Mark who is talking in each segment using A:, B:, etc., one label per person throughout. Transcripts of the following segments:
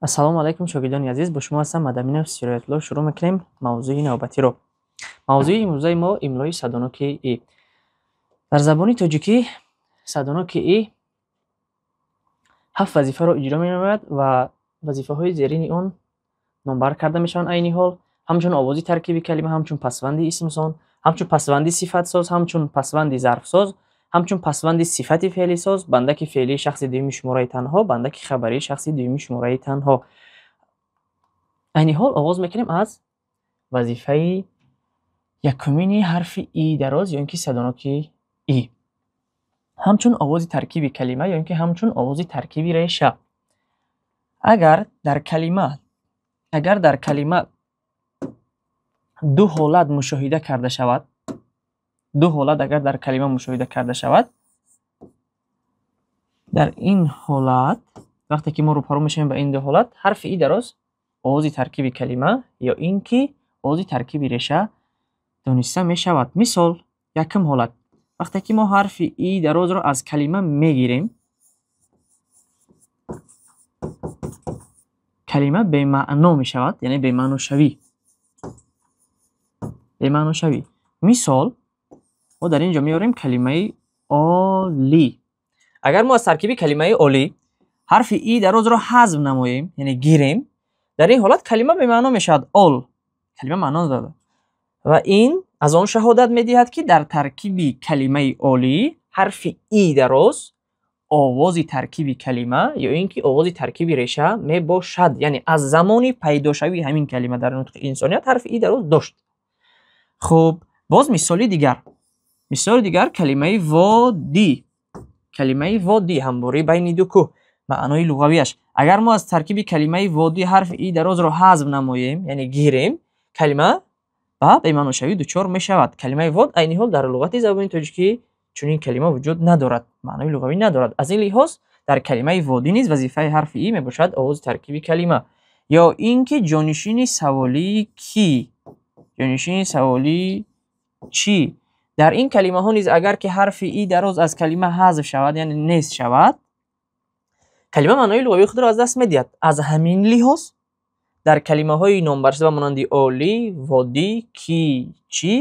A: Ассалому алайкум, шогирдони азиз, бо шумо ҳастам Мадаминов Сироятулло. Шурӯъ мекунем мавзӯи навбатиро. Мавзӯи имрӯзаи мо имлои садоноки и. Дар забони тоҷикӣ садоноки и ҳафт вазифаро иҷро менамояд ва вазифаҳои зерини он номбар карда мешаванд айни ҳол: ҳамчун овози таркиби калима, ҳамчун пасванди исмсон, ҳамчун пасванди сифатсоз, ҳамчун пасванди зарфсоз, ҳамчун пасванди сифати феълисоз, бандаки феълии шахси дуюми шумораи танҳо, бандаки хабарии шахси дуюми шумораи танҳо. Айни ҳол оғоз мекунем аз вазифаи якумини ҳарфи и дароз ё ин ки садоноки и. Ҳамчун овози таркиби калима ё ин ки ҳамчун овози таркиби реша. Агар дар калима ду ҳолат мушоҳида карда шавад, ду ҳолат агар дар калима мушоҳида карда шавад, дар ин ҳолат вақте ки мо рӯпарӯ мешавем ба ин ду ҳолат, ҳарфи и дароз овози таркиби калима ё ин ки овози таркиби реша дониста мешавад. Мисол, якум ҳолат: вақте ки мо ҳарфи и дарозро аз калима мегирем, калима бемаъно мешавад, яъне бемаъношавӣ. Бемаъношавӣ. Мисол, мо дар ин ҷо меорем калимаи олӣ. Агар мо аз таркиби калимаи олӣ ҳарфи и дарозро ҳазф намоем, яъне гирем, дар ин ҳолат калима бемаъно мешавад. Ол. Калима маъно надорад. Ва ин аз он шаҳодат медиҳад, ки дар таркиби калимаи олӣ ҳарфи и дароз овози таркиби калима ё ин ки овози таркиби реша мебошад. Яъне аз замони пайдошавии ҳамин калима дар нутқи инсоният ҳарфи и дароз дошт. Хуб, боз мисоли дигар. Мисоли дигар калимаи водӣ. Калимаи водӣ, ҳамвории байни ду кӯҳ, маънои луғавиаш. Агар мо аз таркиби калимаи водӣ ҳарфи и дарозро ҳазф намоем, яъне гирем, калима ба бемаъношавӣ дучор мешавад. Калимаи вод айни ҳол дар луғати забони тоҷикӣ чунин калима вуҷуд надорад, маънои луғавӣ надорад. Аз ин лиҳоз дар калимаи водӣ низ вазифаи ҳарфи и мебошад овози таркиби калима. Ё ин ки ҷонишини саволии кӣ, ҷонишини саволии чӣ. Дар ин калимаҳо низ агар ки ҳарфи и дароз аз калима ҳазф шавад, яъне нест шавад, калима маънои луғавии худро аз даст медиҳад. Аз ҳамин лиҳоз дар калимаҳои номбаршуда монанди олӣ, водӣ, кӣ, чӣ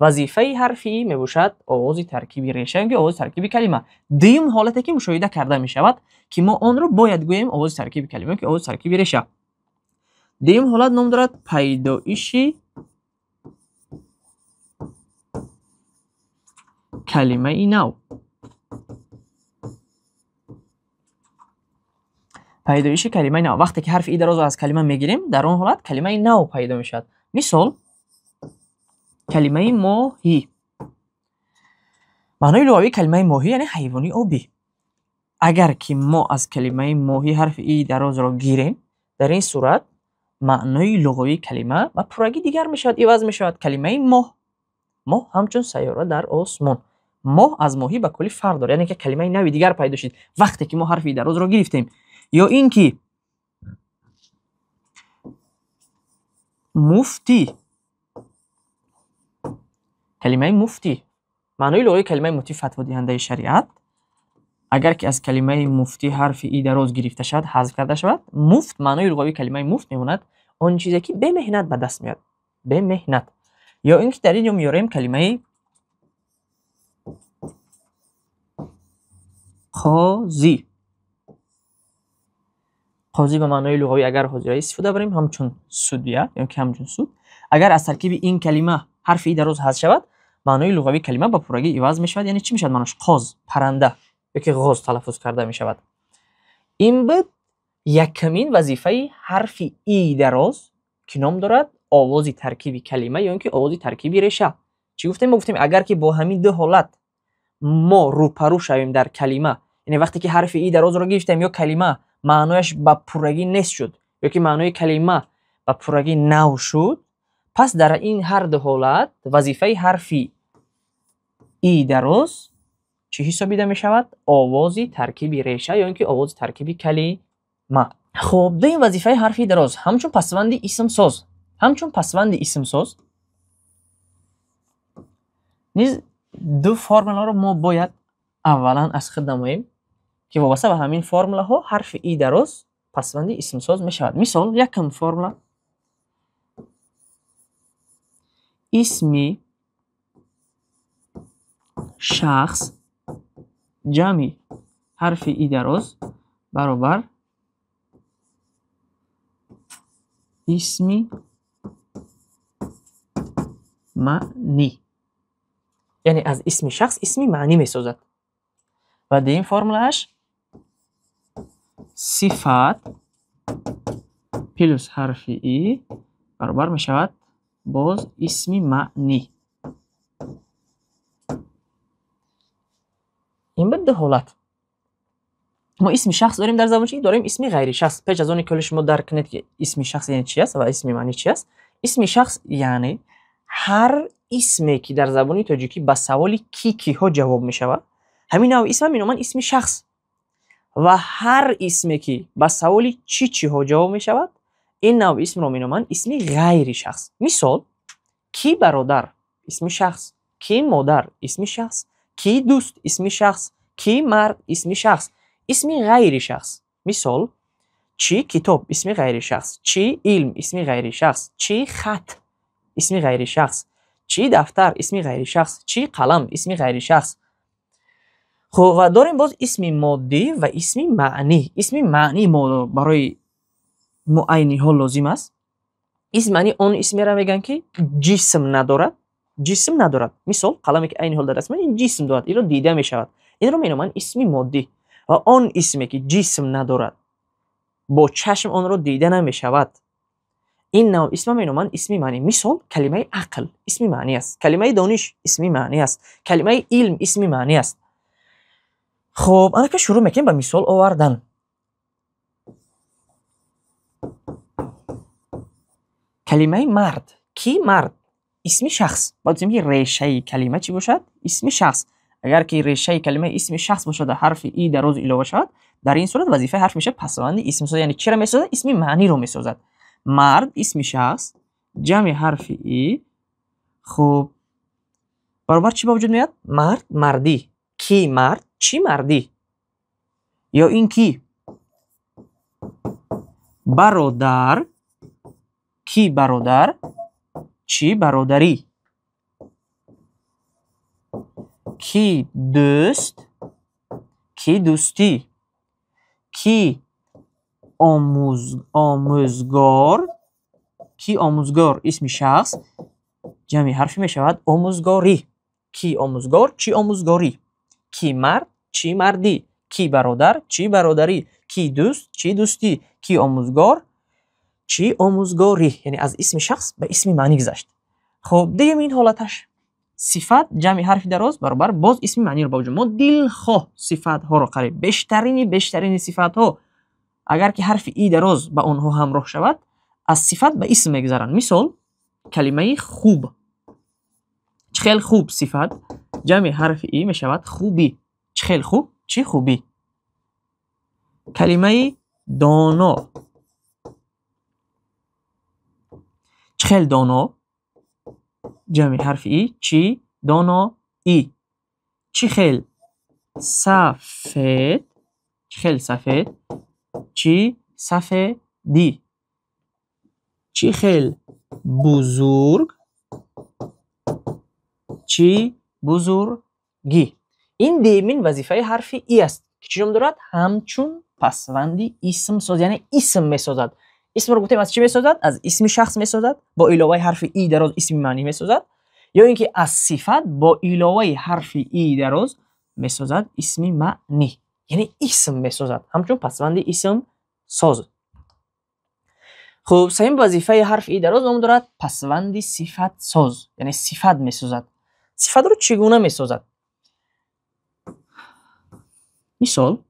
A: вазифаи ҳарфи и мебошад овози таркиби реша ё овози таркиби калима. Дуюм ҳолате ки мушоҳида карда мешавад, ки мо онро бояд гӯем овози таркиби калима ё овози таркиби реша. Дуюм ҳолат ном дорад пайдоиши калимаи нав. Пайдоиши калимаи нав. Вақте ки ҳарфи и дарозро аз калима мегирем, дар он ҳолат калимаи нав пайдо мешавад. Мисол, калимаи моҳӣ. Маънои луғавии калимаи моҳӣ яъне ҳайвони обӣ. Агар ки мо аз калимаи моҳӣ ҳарфи и дарозро гирем, дар ин сурат маънои луғавии калима ба пуррагӣ дигар мешавад, иваз мешавад. Калимаи моҳ. Моҳ ҳамчун сайёра дар осмон. Моҳ аз моҳӣ ба куллӣ фарқ дорад, яъне ки калимаи нави дигар пайдо шуд вақте ки мо ҳарфи и дарозро гирифтем. Ё ин ки муфтӣ. Калимаи муфтӣ. Маънои луғавии калимаи муфтӣ фатводиҳандаи шариат. Агар ки аз калимаи муфтӣ ҳарфи и дароз гирифта шавад, ҳазф карда шавад, муфт, маънои луғавии калимаи муфт мемонад он чизе ки бемеҳнат ба даст меояд. Бемеҳнат. Ё ин ки дар ин ҷо меорем калимаи қозӣ. Қозӣ ба маънои луғавӣ агар ҳозира истифода барем ҳамчун судья ё ки ҳамчун суд, агар аз таркиби ин калима ҳарфи и дароз ҳазф шавад, маънои луғавии калима ба пуррагӣ иваз мешавад. Яъне чӣ мешавад маънош? Қоз, парранда ё ки ғоз талаффуз карда мешавад. Ин буд якумин вазифаи ҳарфи и дароз, ки ном дорад овози таркиби калима ё ин ки овози таркиби реша. Чӣ гуфтем? Мо гуфтем агар ки бо ҳамин ду ҳолат мо рӯпарӯ шавем дар калима, яъне вақте ки ҳарфи и дарозро гирифтем, ё калима маънояш ба пуррагӣ нест шуд, ё ки маънои калима ба пуррагӣ нав шуд, пас дар ин ҳар ду ҳолат вазифаи ҳарфи и дароз чӣ ҳисобида мешавад? Овози таркиби реша ё ин ки овози таркиби калима. Хуб, дуюм вазифаи ҳарфи дароз ҳамчун пасванди исмсоз. Ҳамчун пасванди исмсоз низ ду формуларо мо бояд аввалан аз худ намоем, ки вобаста ба ҳамин формулаҳо ҳарфи и дароз Пасванди исмсоз мешавад. Мисол, якум формула. Исми шахс ҷамъи ҳарфи и дароз баробар исми маънӣ. Яъне аз исми шахс исми маънӣ месозад. Ва дуюм формулааш сифат плюс ҳарфи и баробар мешавад боз исми маънӣ. Ин буд ду ҳолат. Мо исми шахс дорем дар забони тоҷикӣ, дорем исми ғайри шахс. Пеш аз он ки шумо дарк кунед, ки исми шахс яъне чи аст ва исми маънӣ чи аст. Исми шахс яъне ҳар исме, ки дар забони тоҷикӣ ба саволи ки, киҳо ҷавоб мешавад, ҳамин навъ исм меноманд исми шахс. Ва ҳар исме, ки ба саволи чӣ, чиҳо ҷавоб мешавад, ин навъ исмро меноманд исми ғайри шахс. Мисол, ки бародар исми шахс, ки модар исми шахс, ки дӯст исми шахс, ки мард исми шахс, исми ғайри шахс. Мисол, чӣ китоб исми ғайри шахс, чӣ илм исми ғайри шахс, чӣ хат исми ғайри шахс, чӣ дафтар исми ғайри шахс, чӣ қалам исми ғайри шахс. Хуб, ва дорем боз исми моддӣ ва исми маънӣ. Исми маънӣ мо барои муайниҳо лозим аст. Исми маънӣ он исмеро мегӯянд, ки ҷисм надорад. Ҷисм надорад. Мисол, қаламе, ки айни ҳол дар даст ман, ин ҷисм дорад, инро дида мешавад. Инро меноманд исми моддӣ. Ва он исме, ки ҷисм надорад, бо чашм онро дида намешавад. Ин навъ исмро меноманд исми маънӣ. Мисол, калимаи ақл исми маънӣ аст. Калимаи дониш исми маънӣ аст. Калимаи илм исми маънӣ аст. Хуб, ана ки шурӯъ мекунем ба мисол овардан. Калимаи мард. Ки мард? Исми шахс. Бояд гуфтем, ки решаи калима чӣ бошад? Исми шахс. Агар ки решаи калима исми шахс бошад ва ҳарфи и дароз илова шавад, дар ин сурат вазифаи ҳарф мешавад пасванди исмсоз. Яъне чиро месозад? Исми маъниро месозад. Мард исми шахс, ҷамъи ҳарфи и, хуб, баробар чӣ ба вуҷуд меояд? Мард, мардӣ. Ки мард, чӣ мардӣ? Ё ин ки бародар, ки бародар, чӣ бародарӣ? Ки дӯст, ки дӯстӣ? Ки омӯзгор, ки омӯзгор исми шахс, ҷамъи ҳарфи мешавад омӯзгорӣ. Ки омӯзгор, чӣ омӯзгорӣ? Ки мард, чӣ мардӣ? Ки бародар, чӣ бародарӣ? Ки дӯст, чӣ дӯстӣ? Ки омӯзгор, чӣ омӯзгорӣ? Яъне аз исми шахс ба исми маънӣ гузашт. Хуб, дуюм ин ҳолаташ. Сифат ҷамъи ҳарфи дароз баробар боз исми маъниро ба вуҷуд. Мо дилхоҳ сифатҳоро қариб бештарини сифатҳо, агар ки ҳарфи и дароз ба онҳо ҳамроҳ шавад, аз сифат ба исм мегузаранд. Мисол, калимаи хуб. Чӣ хел хуб сифат ҷамъи ҳарфи и мешавад хубӣ. Чӣ хел хуб, чӣ хубӣ? Калимаи доно. Чӣ хел доно ҷамъи ҳарфи и, чӣ доноӣ? Чӣ хел сафед, чӣ хел сафед, чӣ сафедӣ? Чӣ хел бузург, чӣ бузургӣ? Ин дуюмин вазифаи ҳарфи и аст, ки чӣ ном дорад? Ҳамчун пасванди исмсоз, яъне исм месозад. Исмро гуфтем аз чӣ месозад? Аз исми шахс месозад, бо иловаи ҳарфи и дароз исми маънӣ месозад, ё ин ки аз сифат бо иловаи ҳарфи и дароз месозад исми маънӣ, яъне исм месозад, ҳамчун пасванди исмсоз. Хуб, сеюм вазифаи ҳарфи и дароз ном дорад пасванди сифатсоз, яъне сифат месозад. Сифатро чӣ гуна месозад? Мисол,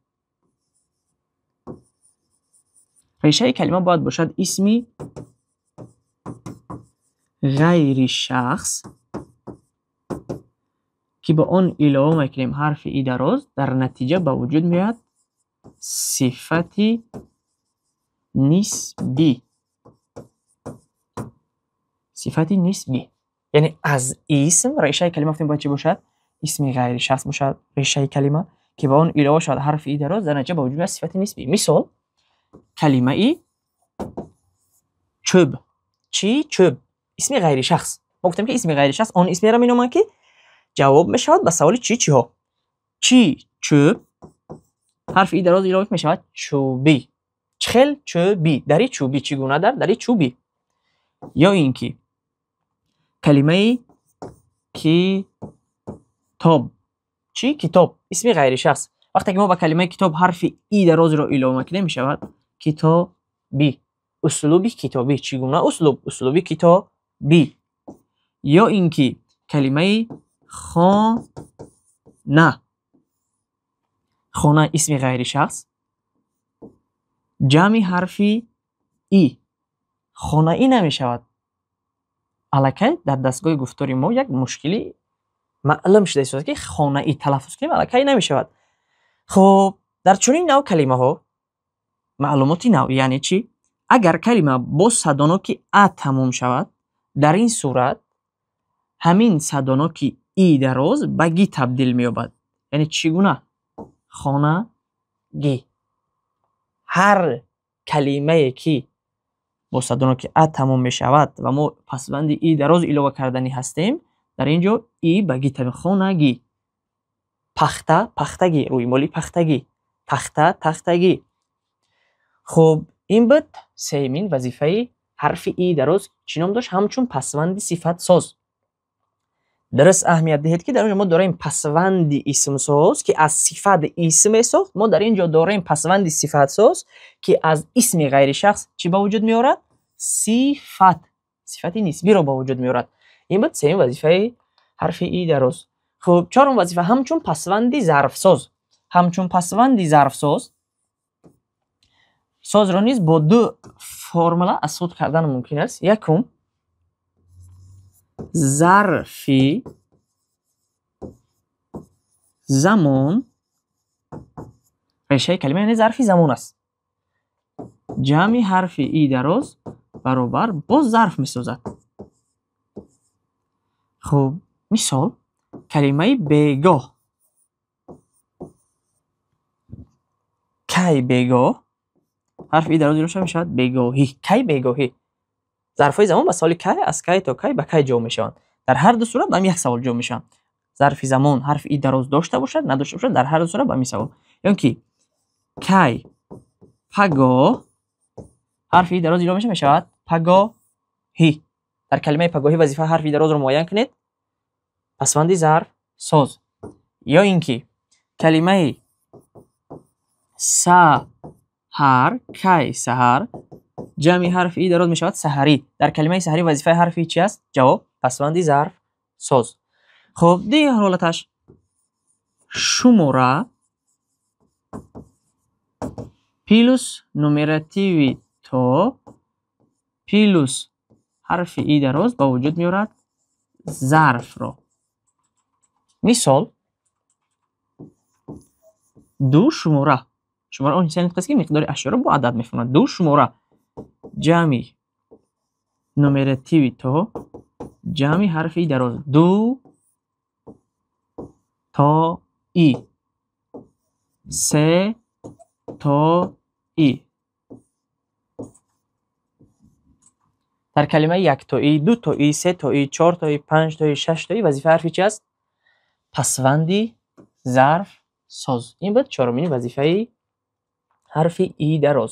A: решаи калима бояд бошад исми ғайри шахс, ки ба он илова мекунем ҳарфи и дароз, дар натиҷа ба вуҷуд меояд сифати нисбӣ. Сифати нисбӣ. Яъне аз исм, решаи калима гуфтем бояд чӣ бошад? Исми ғайри шахс бошад, решаи калима, ки ба он илова шавад ҳарфи и дароз, дар натиҷа ба вуҷуд меояд сифати нисбӣ. Мисол, Калимаи чӯб. Чӣ? Чӯб. Исми ғайришахс. Мо гуфтем, ки исми ғайришахс он исмеро меноманд, ки ҷавоб мешавад ба саволи чӣ, чиҳо. Чӣ? Чӯб. Ҳарфи и дароз илова мешавад чӯбӣ. Чхел чӯбӣ. Дари чӯбӣ. Чӣ гуна дар? Дари чӯбӣ. Ё инки калимаи китоб. Чӣ? Китоб. Исми ғайришахс. Вақте ки мо ба калимаи китоб ҳарфи и дарозро илова мекунем, мешавад китобӣ. Услуби китобӣ. Чӣ гуна услуб? Услуби китобӣ. Ё инки калимаи хона. Хона исми ғайришахс. Ҷамъи ҳарфи и. Хонаӣ намешавад. Аллакай дар дастгоҳи гуфтори мо як мушкилӣ маълум шудааст, ки хонаӣ талаффуз кунем, аллакай намешавад. Хуб, дар чунин навъ калимаҳо маълумоти нав яъне чӣ? Агар калима бо садоноки а тамом шавад, дар ин сурат ҳамин садоноки и дароз ба ги табдил меёбад. Яъне чӣ гуна? Хонагӣ. Ҳар калимае ки бо садоноки а тамом мешавад ва мо пасванди и дароз илова карданӣ ҳастем, дар ин ҷо и ба ги табдил, хонагӣ. Пахта, пахтагӣ, рӯймоли пахтагӣ. Тахта, тахтагӣ. Хуб, ин буд сеюмин вазифаи ҳарфи и дароз. Чӣ ном дошт? Ҳамчун пасванди сифатсоз. Дуруст аҳамият диҳед, ки дар он ҷо мо дорем пасванди исмсоз, ки аз сифат исм месохт. Мо дар ин ҷо дорем пасванди сифатсоз, ки аз исми ғайришахс чӣ ба вуҷуд меорад? Сифат. Сифати нисбиро ба вуҷуд меорад. Ин буд сеюм вазифаи ҳарфи и дароз. Хуб, чорум вазифа ҳамчун пасванди зарфсоз. Ҳамчун пасванди зарфсоз созро низ бо ду формула аз худ кардан мумкин аст. Якум, зарфи замон, решаи калима яъне зарфи замон аст. Ҷамъи ҳарфи и дароз баробар боз зарф месозад. Хуб, мисол калимаи бегоҳ. Кай бегоҳ? Ҳарфи и дароз илова мешавад бегоҳӣ. Кай бегоҳӣ? Зарфҳои замон ба саволи кай, аз кай то кай, ба кай ҷавоб мешаванд. Дар ҳар ду сурат ба ҳам як савол ҷавоб мешаванд. Зарфи замон ҳарфи и дароз дошта бошад, надошта бошад, дар ҳар ду сурат ба ҳамин савол. Ё ки кай пагоҳ, ҳарфи и дароз илова мешавад пагоҳӣ. Дар калимаи пагоҳӣ вазифаи ҳарфи и дарозро муайян кунед. Пасванди зарфсоз. Ё инки калимаи саҳар, кай саҳар, ҷамъи ҳарфи и дароз мешавад саҳарӣ. Дар калимаи саҳарӣ вазифаи ҳарфи чӣ аст? Ҷавоб пасванди зарфсоз. Хуб, дигар ҳолаташ шумора плюс нумеративи то плюс ҳарфи и дароз ба вуҷуд меорад зарфро. Мисол ду шумора. Шумора он ҳиссаи нутқ аст, ки миқдори ашёро бо адад мефаҳмад. Ду шумора ҷамъи нумеративи то ҷамъи ҳарфи дароз ду то и се то и. Дар калимаи яктоӣ, дутоӣ, сетоӣ, чортоӣ, панҷтоӣ, шаштоӣ вазифаи ҳарфи чӣ аст? Пасванди зарфсоз. Ин буд чорумин вазифаи ҳарфи и дароз.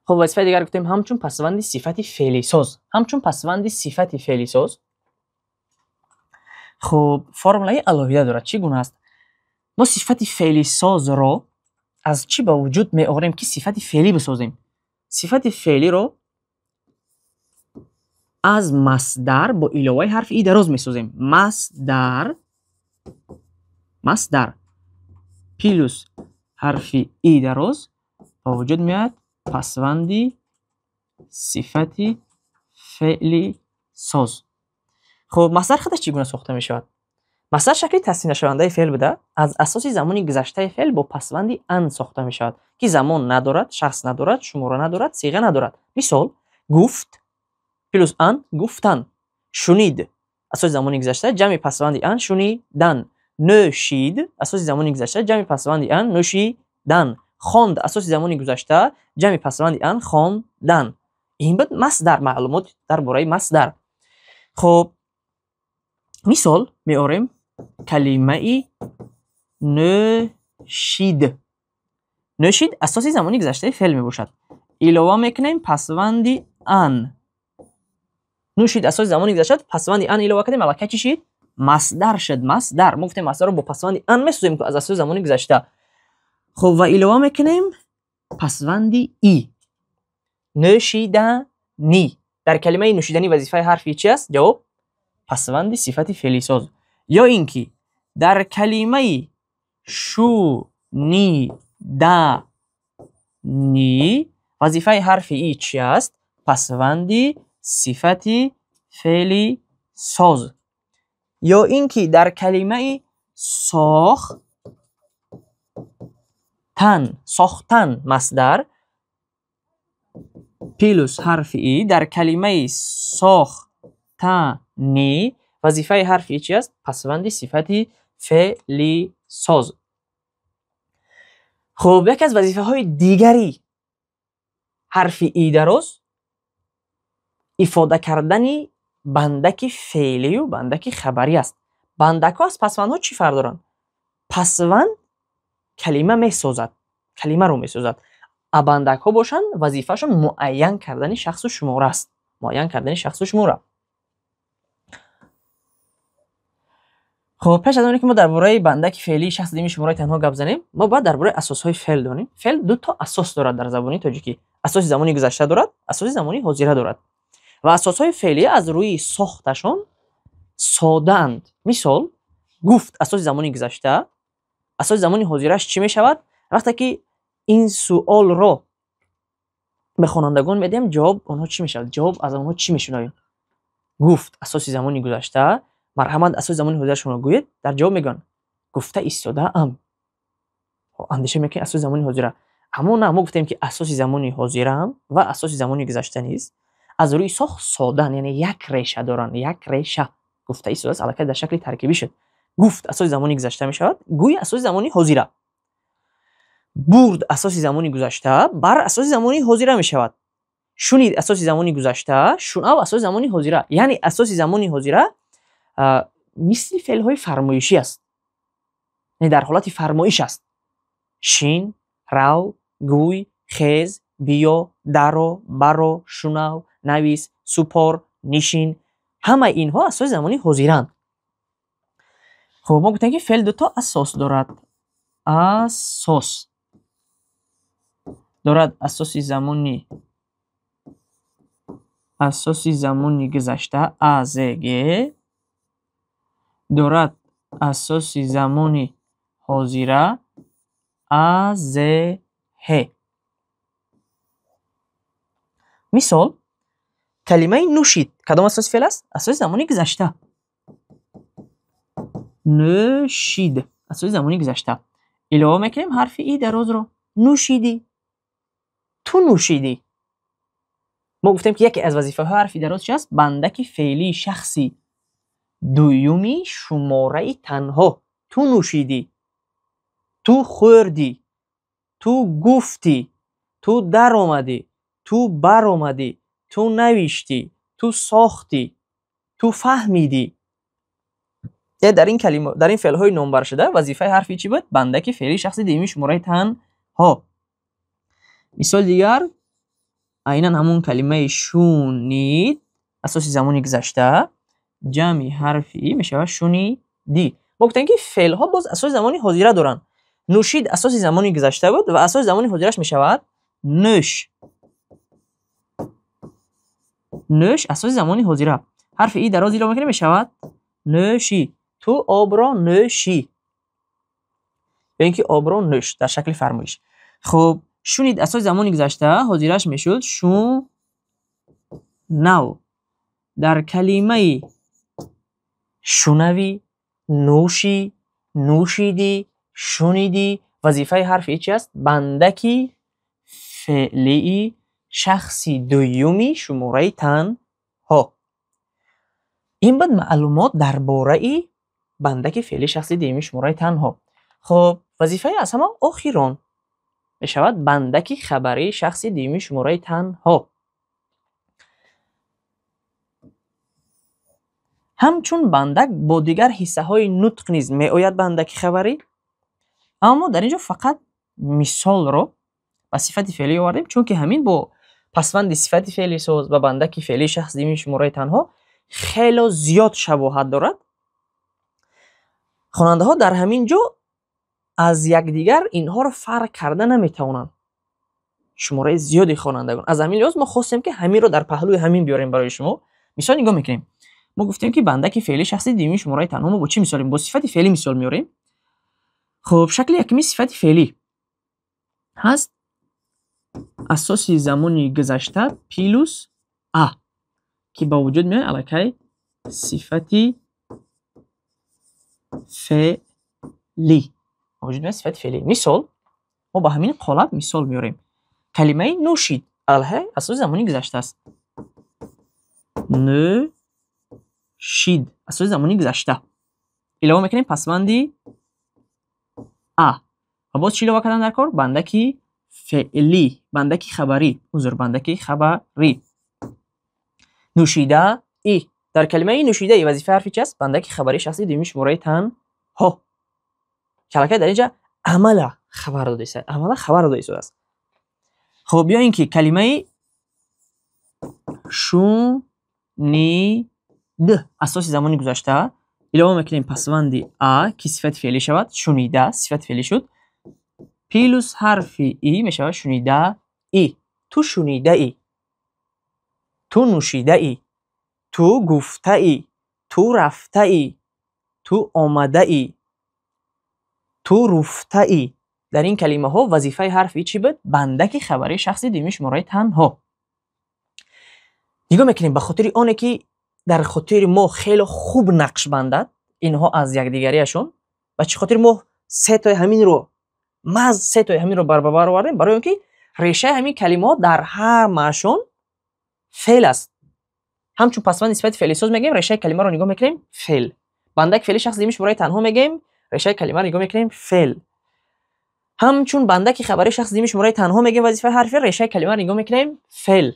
A: Хуб, вазифаи дигар гуфтем ҳамчун пасванди сифати феълисоз. Ҳамчун пасванди сифати феълисоз. Хуб, формулаи алоҳида дорад. Чӣ гуна аст? Мо сифати феълисозро аз чӣ ба вуҷуд меорем, ки сифати феълӣ бисозем? Сифати феълиро аз масдар бо иловаи ҳарфи и дароз месозем. Масдар, масдар плюс ҳарфи и дароз ба вуҷуд меояд пасванди сифати феълисоз. Хуб, масдар худаш чӣ гуна сохта мешавад? Масдар шакли тасвирнашавандаи феъл буда, аз асоси замони гузаштаи феъл бо пасванди ан сохта мешавад, ки замон надорад, шахс надорад, шумора надорад, сиға надорад. Мисол, гуфт плюс ан гуфтан, шунид асоси замони гузашта ҷамъи пасванди ан шунидан, Нӯшид асоси замони гузашта, ҷамъи пасванди ан нӯшидан. Хонд асоси замони гузашта, ҷамъи пасванди ан хондан. Ин буд масдар, маълумот дар бораи масдар. Хуб, мисол меорем калимаи нӯшид. Нӯшид асоси замони гузаштаи феъл мебошад. Илова мекунем пасванди ан. Нӯшид асоси замони гузашта, пасванди ан илова кардем, алакай чӣ шуд? Масдар шуд, масдар. Мо гуфтем масдарро бо пасванди ан месозем аз асоси замони гузашта. Хуб, ва илова мекунем пасванди и. Нӯшиданӣ. Дар калимаи нӯшиданӣ вазифаи ҳарфи чӣ аст? Ҷавоб: пасванди сифати феълисоз. Ё инки дар калимаи шуниданӣ вазифаи ҳарфи и чӣ аст? Пасванди сифати феълисоз. Ё инки дар калимаи сохтан, сохтан масдар плюс ҳарфи и, дар калимаи сохтанӣ вазифаи ҳарфи чӣ аст? Пасванди сифати феълисоз. Хуб, яке аз вазифаҳои дигари ҳарфи и дароз ифода кардани бандаки феълӣ ва бандаки хабарӣ аст. Бандакҳо аз пасвандҳо чӣ фарқ доранд? Пасванд калима месозад, калимаро месозад. А бандакҳо бошанд, вазифаашон муайян кардани шахсу шумора аст. Муайян кардани шахсу шумора. Хуб, пеш аз он ки мо дар бораи бандаки феълии шахси дуюми шумораи танҳо гап занем, мо бояд дар бораи асосҳои феъл донем. Феъл ду то асос дорад дар забони тоҷикӣ. Асоси замони гузашта дорад, асоси замони ҳозира дорад. Ва асосҳои феълӣ аз рӯи сохташон содаанд. Мисол, гуфт асоси замони гузашта, асоси замони ҳозирааш чӣ мешавад? Вақте ки ин суолро ба хонандагон медиҳем, ҷавоб онҳо чӣ мешавад? Ҷавоб аз онҳо чӣ мешунавем? Гуфт асоси замони гузашта, марҳамат асоси замони ҳозираашонро гӯед, дар ҷавоб мегӯянд гуфта истодаам. Андеша мекунед асоси замони ҳозира. Аммо на, мо гуфтем ки асоси замони ҳозираам ва асоси замони гузашта низ аз рӯи сохт содаанд, яъне як реша доранд, як реша. Гуфта истодааст алакай дар шакли таркибӣ шуд. Гуфт асоси замони гузашта мешавад, гӯй асоси замони ҳозира. Бурд асоси замони гузашта, бар асоси замони ҳозира мешавад. Шунид асоси замони гузашта, шунав асоси замони ҳозира. Яъне асоси замони ҳозира мисли феълҳои фармоишӣ аст. Яъне дар ҳолати фармоиш аст. Шин, рав, гӯй, хез, биё, даро, баро, шунав, навис, супор, нишин. Ҳамаи инҳо асоси замони ҳозираанд. Хуб, мо гуфтем ки феъл ду то асос дорад. Асос дорад асоси замони гузашта АЗГ, дорад асоси замони ҳозира АЗՀ. Мисол, калимаи нӯшид кадом асоси феъл аст? Асоси замони гузашта. Нӯшид асоси замони гузашта. Илова мекунем ҳарфи и дарозро. Нӯшидӣ. Ту нӯшидӣ. Мо гуфтем ки яке аз вазифаҳои ҳарфи дароз чӣ аст? Бандаки феълии шахси дуюми шумораи танҳо. Ту нӯшидӣ, ту хӯрдӣ, ту гуфтӣ, ту даромадӣ, ту баромадӣ, ту навиштӣ, ту сохтӣ, ту фаҳмидӣ. Яъне дар ин калима, дар ин феълҳои номбаршуда вазифаи ҳарфи чӣ буд? Бандаки феълии шахси дуюми шумораи танҳо. Мисоли дигар, айнан ҳамон калимаи шунид асоси замони гузашта, ҷамъи ҳарфи и мешавад шунидӣ. Мо гуфтем ки феълҳо боз асоси замони ҳозира доранд. Нӯшид асоси замони гузашта буд ва асоси замони ҳозирааш мешавад нӯш. Нӯш асоси замони ҳозира. Ҳарфи и дароз илова мекунем, мешавад нӯшӣ. Ту обро нӯшӣ. Ё инки обро нӯш дар шакли фармоиш. Хуб, шунид асоси замони гузашта, ҳозирааш мешуд шунав. Дар калимаи шунавӣ, нӯшӣ, нӯшидӣ, шунидӣ вазифаи ҳарфи чӣ аст? Бандаки феълии шахси дуюми шумораи танҳо. Ин буд маълумот дар бораи Бандаки феълии шахси дуюми шумораи танҳо. Хуб, вазифаи аз ҳама охирон мешавад бандаки хабарии шахси дуюми шумораи танҳо. Ҳамчун бандак бо дигар ҳиссаҳои нутқ низ меояд бандаки хабарӣ, аммо дар инҷо фақат мисолро ба сифати феълӣ овардем, чунки ҳамин бо пасванди сифати феълисоз ва бандаки феълии шахси дуюми шумораи танҳо хеле зиёд шабоҳат дорад. Хонандаҳо дар ҳамин ҷо аз якдигар инҳоро фарқ карда наметавонанд. Шумораи зиёди хонандагон. Аз ҳамин лиҳоз мо хостем, ки ҳаминро дар паҳлӯи ҳамин биёрем барои шумо. Мисол нигоҳ мекунем. Мо гуфтем, ки бандаки феълии шахси дуюми шумораи танҳо мо бо чӣ мисолем? Бо сифати феълӣ мисол меорем. Хуб, шакли якуми сифати феълӣ ҳаст асоси замони гузашта плюс а, ки ба вуҷуд меояд аллакай сифати феълӣ. Ба вуҷуд меояд сифати феълӣ. Мисол, мо ба ҳамин қолаб мисол меорем. Калимаи нӯшид аллакай асоси замони гузашта аст. Нӯшид асоси замони гузашта. Илова мекунем пасванди а. Ва боз чӣ илова кардан дар кор? Бандаки феълӣ, бандаки хабарӣ. Узр, бандаки хабарӣ. Нӯшидаӣ. Дар калимаи нӯшидаӣ вазифаи ҳарфи чӣ аст? Бандаки хабарии шахси дуюми шумораи танҳо. Аллакай дар инҷа амала хабар додааст. Амала хабар додааст. Хуб, биё ин ки калимаи шунид асоси замони гузашта илова мекунем пасванди а, ки сифати феълӣ шавад, шунида сифати феълӣ шуд, плюс ҳарфи и мешавад шунидаӣ. Ту шунидаӣ, ту нӯшидаӣ, ту гуфтаӣ, ту рафтаӣ, ту омадаӣ, ту руфтаӣ. Дар ин калимаҳо вазифаи ҳарфи чӣ буд? Бандаки хабарии шахси дуюми шумораи танҳо. Нигоҳ мекунем, ба хотири оне ки дар хотири мо хеле хуб нақш бандад инҳо аз якдигариашон, ба чӣ хотир мо сетои ҳаминро маҳз сетои ҳаминро барбабар овардем? Барои он ки решаи ҳамин калимаҳо дар ҳамаашон феъл аст. Ҳамчун пасванди сифати феълисоз мегӯем, решаи калимаро нигоҳ мекунем феъл. Бандаки феълии шахси дуюми шумораи танҳо мегӯем, решаи калимаро нигоҳ мекунем феъл. Ҳамчун бандаки хабарии шахси дуюми шумораи танҳо мегӯем, вазифаи ҳарфи решаи калимаро нигоҳ мекунем феъл.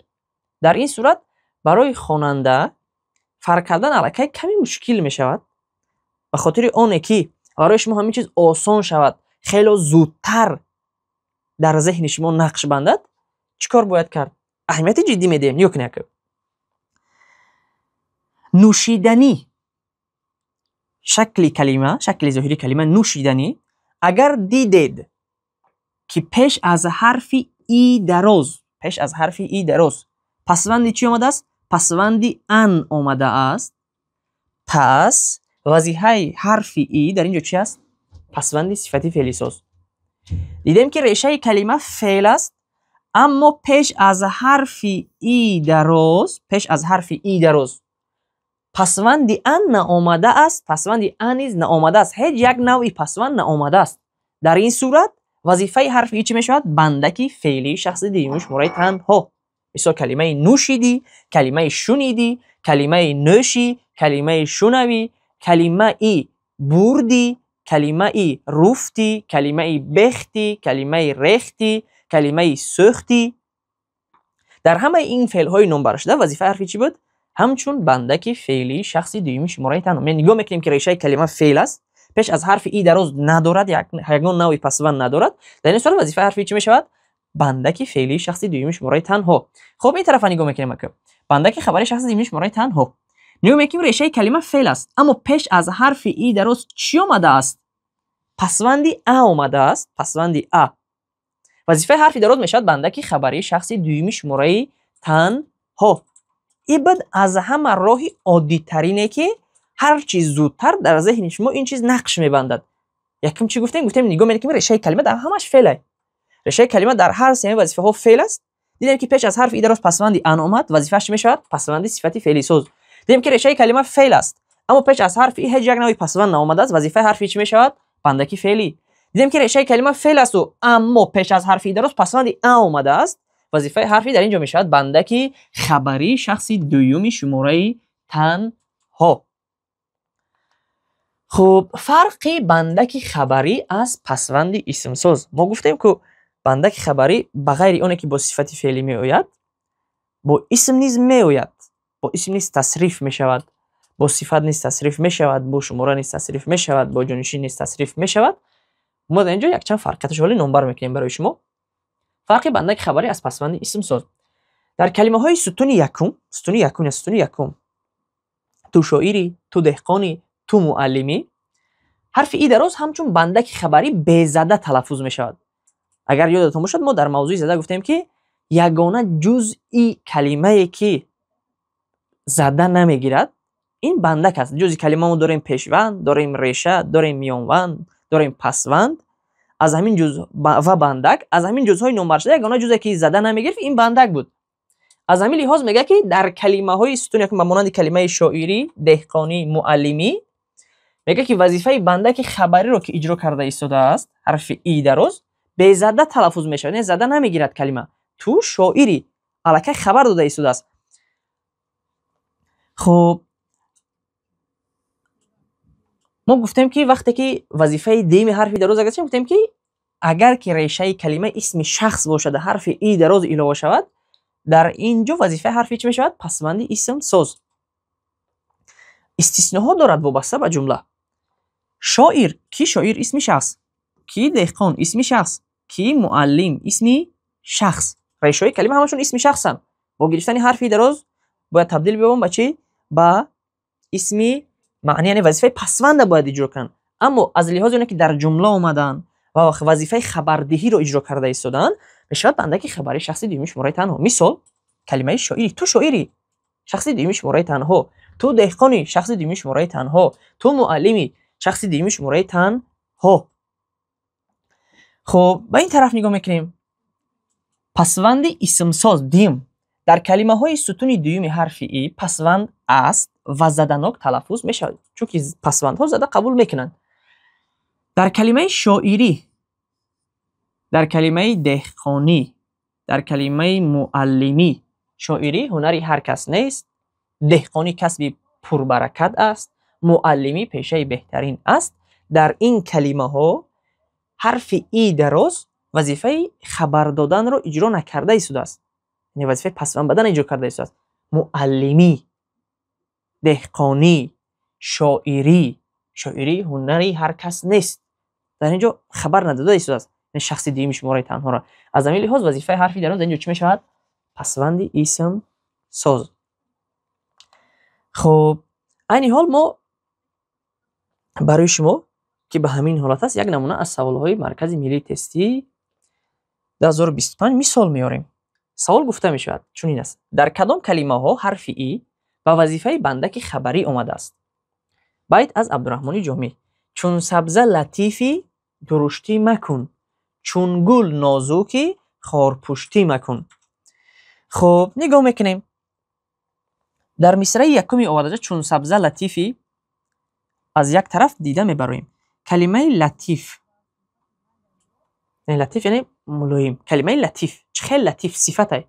A: Дар ин сурат барои хонанда фарқ кардан аллакай каме мушкил мешавад. Ба хотири оне ки барои шумо ҳамин чиз осон шавад, хеле зудтар дар зеҳни шумо нақш бандад, чӣ кор бояд кард? Аҳамияти ҷиддӣ медиҳем. Нигоҳ кунед. Нӯшиданӣ, шакли калима, шакли зоҳирии калима нӯшиданӣ, агар дидед ки пеш аз ҳарфи и дароз, пеш аз ҳарфи и дароз пасванди чӣ омадааст? Пасванди ан омадааст. Пас вазифаи ҳарфи и дар инҷо чӣ аст? Пасванди сифати феълисоз. Дидем ки решаи калима феъл аст, аммо пеш аз ҳарфи и дароз, пеш аз ҳарфи и дароз пасванди ан наомадааст, пасванди а низ наомадааст. Ҳеҷ як навъи пасванд наомадааст. Дар ин сурат вазифаи ҳарфи и чӣ мешавад? Бандаки феълии шахси дуюми шумораи танҳо. Мисол калимаи нӯшидӣ, калимаи шунидӣ, калимаи нӯшӣ, калимаи шунавӣ, калимаи бурдӣ, калимаи руфтӣ, калимаи бехтӣ, калимаи рехтӣ, калимаи сӯхтӣ. Дар ҳамаи ин феълҳои номбаршуда вазифаи ҳарфи чӣ буд? Ҳамчун бандаки феълии шахси дуюми шумораи танҳо. Мо нигоҳ мекунем ки решаи калима феъл аст, пеш аз ҳарфи и дароз надорад, ягон навъи пасванд надорад. Дар ин сурат вазифаи ҳарфи чӣ мешавад? Бандаки феълии шахси дуюми шумораи танҳо. Хуб, ин тарафа нигоҳ мекунем, бандаки хабарии шахси дуюми шумораи танҳо. Нигоҳ мекунем решаи калима феъл аст, аммо пеш аз ҳарфи и дароз чӣ омадааст? Пасванди а омадааст, пасванди а. Вазифаи ҳарфи дароз мешавад бандаки хабарии шахси дуюми шумораи танҳо. Ин буд аз ҳама роҳи оддитарине ки ҳар чиз зудтар дар зеҳни шумо ин чиз нақш мебандад. Якум чӣ гуфтем? Гуфтем нигоҳ мекунем решаи калима дар ҳамаш феъл аст. Решаи калима дар ҳар сеи вазифаҳо феъл аст. Дидем ки пеш аз ҳарфи и дароз пасванди ан омад, вазифааш чӣ мешавад? Пасванди сифати феълисоз. Дидем ки решаи калима феъл аст, аммо пеш аз ҳарфи и ҳеҷ як навъи пасванд наомадааст, вазифаи ҳарфи чӣ мешавад? Бандаки феълӣ. Дидем ки решаи калима феъл аст, аммо пеш аз ҳарфи и дароз пасванди а омадааст, вазифаи ҳарфи дар инҷо мешавад бандаки хабарии шахси дуюми шумораи танҳо. Хуб, фарқи бандаки хабарӣ аз пасванди исмсоз. Мо гуфтем, ки бандаки хабарӣ ба ғайри оне ки бо сифати феълӣ меояд, бо исм низ меояд. Бо исм низ тасриф мешавад, бо сифат низ тасриф мешавад, бо шумора низ тасриф мешавад, бо ҷонишин низ тасриф мешавад. Мо дар инҷо якчанд фарқиятшро ҳоло номбар мекунем барои шумо. Фарқи бандаки хабарӣ аз пасванди исмсоз. Дар калимаҳои сутуни якум, сутуни якум ё сутуни якум, ту шоирӣ, ту деҳқонӣ, ту муаллимӣ, ҳарфи и дароз ҳамчун бандаки хабарӣ безада талаффуз мешавад. Агар ёдатон бошад, мо дар мавзӯи зада гуфтем, ки ягона ҷузъи калимае ки зада намегирад, ин бандак аст. Ҷузъи калима мо дорем пешванд, дорем реша, дорем миёнванд, дорем пасванд. Аз ҳамин ҷузъ ва бандак, аз ҳамин ҷузъҳои номбаршуда ягона ҷузъе ки зада намегирифт, ин бандак буд. Аз ҳамин лиҳоз мегӯяд, ки дар калимаҳои сутуни якум, ба монанди калимаи шоирӣ, деҳқонӣ, муаллимӣ, мегӯяд, ки вазифаи бандаки хабариро ки иҷро карда истодааст, ҳарфи и дароз безада талаффуз мешавад, яъне зада намегирад калима. Ту шоирӣ, аллакай хабар дода истодааст. Хуб, мо гуфтем, ки вақте ки вазифаи дуюми ҳарфи дароз агар гуфтем, ки агар ки решаи калима исми шахс бошад, ҳарфи и дароз илова шавад, дар ин ҷо вазифаи ҳарфи чӣ мешавад? Пасванди исмсоз. Истисноҳо дорад вобаста ба ҷумла. Шоир, ки шоир исми шахс, ки деҳқон исми шахс, ки муаллим исми шахс. Решаҳои калима ҳамашон исми шахсанд. Бо гирифтани ҳарфи дароз бояд табдил биёбанд ба чӣ? Ба исми маънӣ, яъне вазифаи пасванда бояд иҷро кунанд. Аммо аз лиҳози оне ки дар ҷумла омаданд ва вазифаи хабардиҳиро иҷро карда истоданд, мешавад бандаки хабарии шахси дуюми шумораи танҳо. Мисол, калимаи шоирӣ, ту шоирӣ, шахси дуюми шумораи танҳо, ту деҳқонӣ, шахси дуюми шумораи танҳо, ту муаллимӣ, шахси дуюми шумораи танҳо. Хуб, ба ин тараф нигоҳ мекунем. Пасванди исмсоз дим. Дар калимаҳои сутуни дуюми ҳарфи и пасванд аст ва заданок талаффуз мешавад, чунки пасвандҳо зада қабул мекунанд. Дар калимаи шоирӣ, дар калимаи деҳқонӣ, дар калимаи муаллимӣ, шоирӣ ҳунари ҳар кас нест, деҳқонӣ касби пурбаракат аст, муаллимӣ пешаи беҳтарин аст. Дар ин калимаҳо ҳарфи и дароз вазифаи хабар доданро иҷро накарда истодааст, яъне вазифаи пасванд бадан иҷро карда истодааст. Муаллимӣ, деҳқонӣ, шоирӣ, шоирӣ ҳунари ҳар кас нест. Дар ин ҷо хабар надода истодааст, яъне шахси дуюми шумораи танҳоро. Аз ҳамин лиҳоз вазифаи ҳарфи дароз дар ин ҷо чӣ мешавад? Пасванди исмсоз. Хуб, айни ҳол мо барои шумо ки ба ҳамин ҳолат аст, як намуна аз саволҳои Маркази миллии тестии 2025 мисол меорем. Савол гуфта мешавад чунин аст: дар кадом калимаҳо ҳарфи и ба вазифаи бандаки хабарӣ омадааст? Байт аз Абдурраҳмони Ҷомӣ. Чун сабза латифӣ дуруштӣ макун, чун гул нозукӣ хорпуштӣ макун. Хуб, нигоҳ мекунем. Дар мисраи якуми оварда чун сабза латифӣ аз як тараф дида мебароем. Калимаи латиф, латиф яъне мулоим. Калимаи латиф, чӣ хел латиф сифате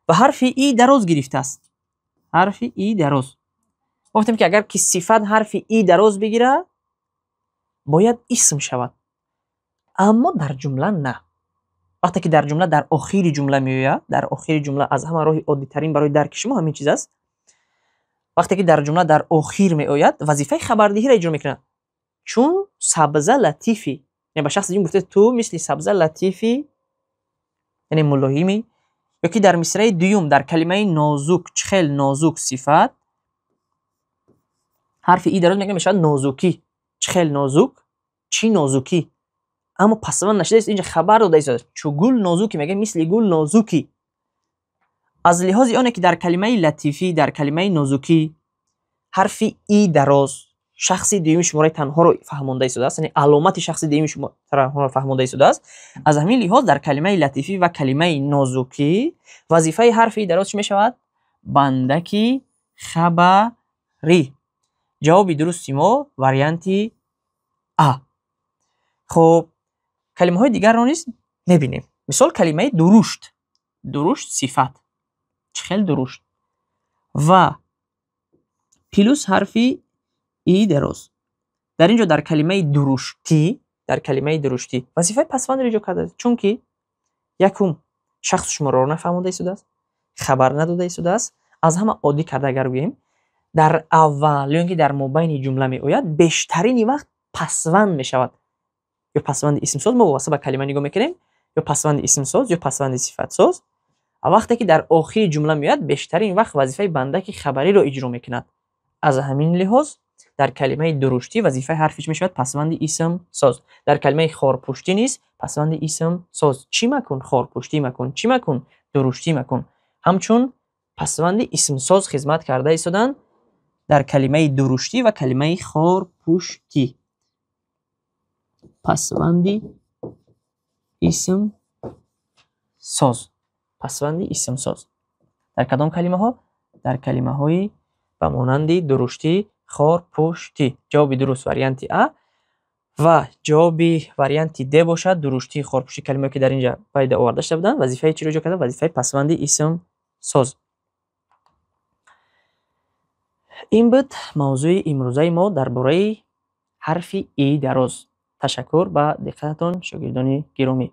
A: ва ҳарфи и дароз гирифтааст. Ҳарфи и дароз. Гуфтем ки агар ки сифат ҳарфи и дароз бигирад, бояд исм шавад. Аммо дар ҷумла на. Вақте ки дар ҷумла дар охири ҷумла меояд, дар охири ҷумла аз ҳама роҳи оддитарин барои дарки шумо ҳамин чиз аст. Вақте ки дар ҷумла дар охир меояд, вазифаи хабардиҳиро иҷро мекунад. Чун сабза латифӣ, яъне ба шахси дуюм гуфта ту мисли сабза латифӣ, яъне мулоимӣ. Ё ки дар мисраи дуюм дар калимаи нозук, чӣ хел нозук сифат, ҳарфи и дароз мегӯяд мешавад нозукӣ. Чӣ хел нозук, чӣ нозукӣ. Аммо пасванд нашудааст, инҷо хабар дода истодааст. Чу гул нозукӣ мегӯяд мисли гул нозукӣ. Аз лиҳози оне ки дар калимаи латифӣ, дар калимаи нозукӣ ҳарфи и дароз шахси дуюми шумораи танҳоро фаҳмонда истодааст, яъне аломати шахси дуюми шумораи фаҳмонда истодааст. Аз ҳамин лиҳоз дар калимаи латифӣ ва калимаи нозукӣ вазифаи ҳарфи дароз чӣ мешавад? Бандаки хабарӣ. Ҷавоби дурусти мо варианти А. Хуб, калимаҳои дигарро низ мебинем. Мисол калимаи дурушт. Дурушт сифат. Чӣ хел дурушт? Ва плюс ҳарфи и дароз. Дар ин ҷо дар калимаи дуруштӣ, дар калимаи дуруштӣ вазифаи пасвандро иҷро кардааст, чунки якум шахс шуморо нафаҳмонда истодааст, хабар надода истодааст. Аз ҳама оддӣ карда агар гӯем, дар аввал ё ин ки дар мобайни ҷумла меояд, бештарин вақт пасванд мешавад. Ё пасванди исмсоз, мо вобаста ба калима нигоҳ мекунем, ё пасванди исмсоз ё пасванди сифатсоз. Ва вақте ки дар охири ҷумла меояд, бештарин вақт вазифаи бандаки хабариро иҷро мекунад. Аз ҳамин лиҳоз дар калимаи дуруштӣ вазифаи ҳарфӣ чӣ мешавад? Пасванди исмсоз. Дар калимаи хорпуштӣ низ пасванди исмсоз. Чӣ макун? Хорпуштӣ макун. Чӣ макун? Дуруштӣ макун. Ҳамчун пасванди исмсоз хидмат карда истодаанд дар калимаи дуруштӣ ва калимаи хорпуштӣ. Пасванди исмсоз. Пасванди исмсоз. Дар кадом калимаҳо? Дар калимаҳои ба монанди дуруштӣ, хорпуштӣ. Ҷавоби дуруст вариант А ва ҷавоби вариант Д бошад дуруштӣ, хорпуштӣ, калимаҳое ки дар ин ҷо пайдо оварда шуда буданд, вазифаи чиро иҷро карданд? Вазифаи пасванди исмсоз. Ин буд мавзӯи имрӯзаи мо дар бораи ҳарфи и дароз. Ташаккур ба диққататон, шогирдони гиромӣ.